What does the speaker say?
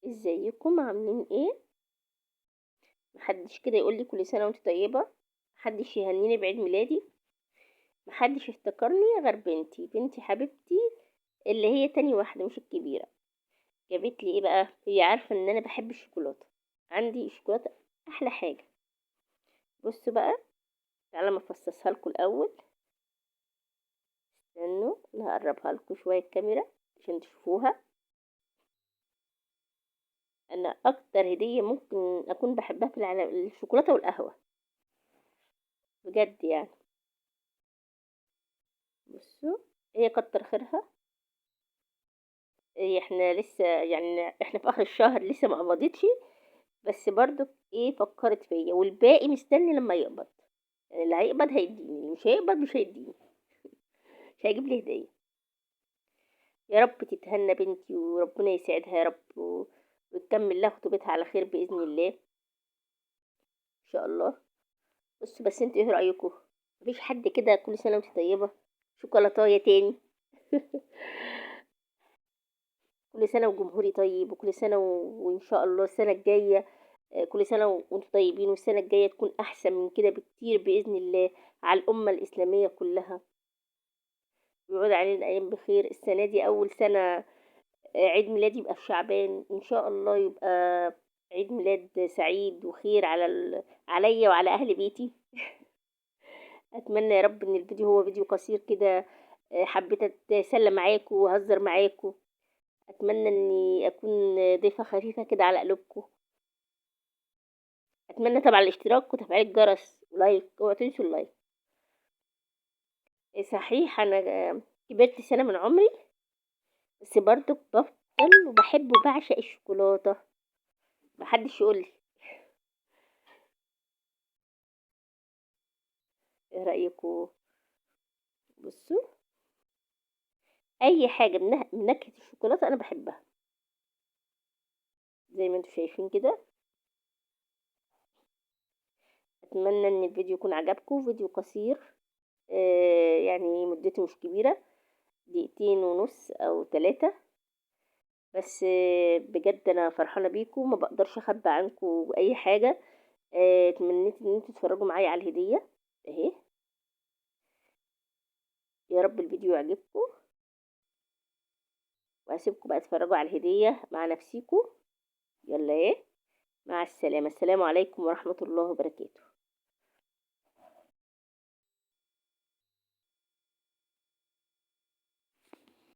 ازيكم عاملين ايه؟ محدش كده يقول لي كل سنة وانت طيبة، محدش يهنيني بعيد ميلادي، محدش يفتكرني غير بنتي. بنتي حبيبتي اللي هي تاني واحدة مش الكبيرة. جابت لي ايه بقى؟ هي عارفه ان انا بحب الشوكولاتة، عندي الشوكولاتة احلى حاجة. بصوا بقى، تعالى ما افصصها لكم الاول، استنوا انا هقربها لكم شوية الكاميرا عشان تشوفوها. انا اكتر هديه ممكن اكون بحبها في العالم الشوكولاتة والقهوة بجد يعني. بصوا هي كتر خيرها، احنا لسه يعني احنا في اخر الشهر لسه ما قبضتش، بس برضو ايه فكرت فيا، والباقي مستني لما يقبض. يعني اللي هيقبض هيديني، اللي مش هيقبض مش هيديني، مش هيجيب لي هديه. يا رب تتهنى بنتي وربنا يسعدها يا رب، وتكمل لها خطوبتها على خير باذن الله ان شاء الله. بصوا بس انتوا ايه رايكم؟ مفيش حد كده كل سنة وانت طيبة شوكولاتايه تاني؟ كل سنة وجمهوري طيب، وكل سنة وان شاء الله السنة الجاية، كل سنة وانتم طيبين، والسنة الجاية تكون احسن من كده بكتير باذن الله على الامة الاسلامية كلها، ويعود علينا الايام بخير. السنة دي اول سنة عيد ميلادي يبقى في شعبان، ان شاء الله يبقى عيد ميلاد سعيد وخير على عليا وعلى اهل بيتي. اتمنى يا رب ان الفيديو هو فيديو قصير كده، حبيت اتسلى معاكم واهزر معاكم. اتمنى اني اكون ضيفه خفيفة كده على قلوبكم. اتمنى طبعا الاشتراك وتفعيل الجرس و like، اوعوا تنسوا ال like. صحيح انا كبرت سنة من عمري، بس برضو بفضل وبحب وبعشق الشوكولاتة، محدش يقول لي. ايه رايكم؟ بصوا اي حاجة من نكهة الشوكولاتة انا بحبها زي ما انتم شايفين كده. اتمنى ان الفيديو يكون عجبكم، فيديو قصير، يعني مدته مش كبيرة، دقيقتين ونص او 3 بس. بجد انا فرحانة بيكم، ما بقدرش اخبي عنكم اي حاجة. اتمنيت ان انتوا تتفرجوا معايا على الهدية اهي. يا رب الفيديو يعجبكم، وهسيبكم بقى تتفرجوا على الهدية مع نفسيكم. يلا ايه، مع السلامة. السلام عليكم ورحمة الله وبركاته.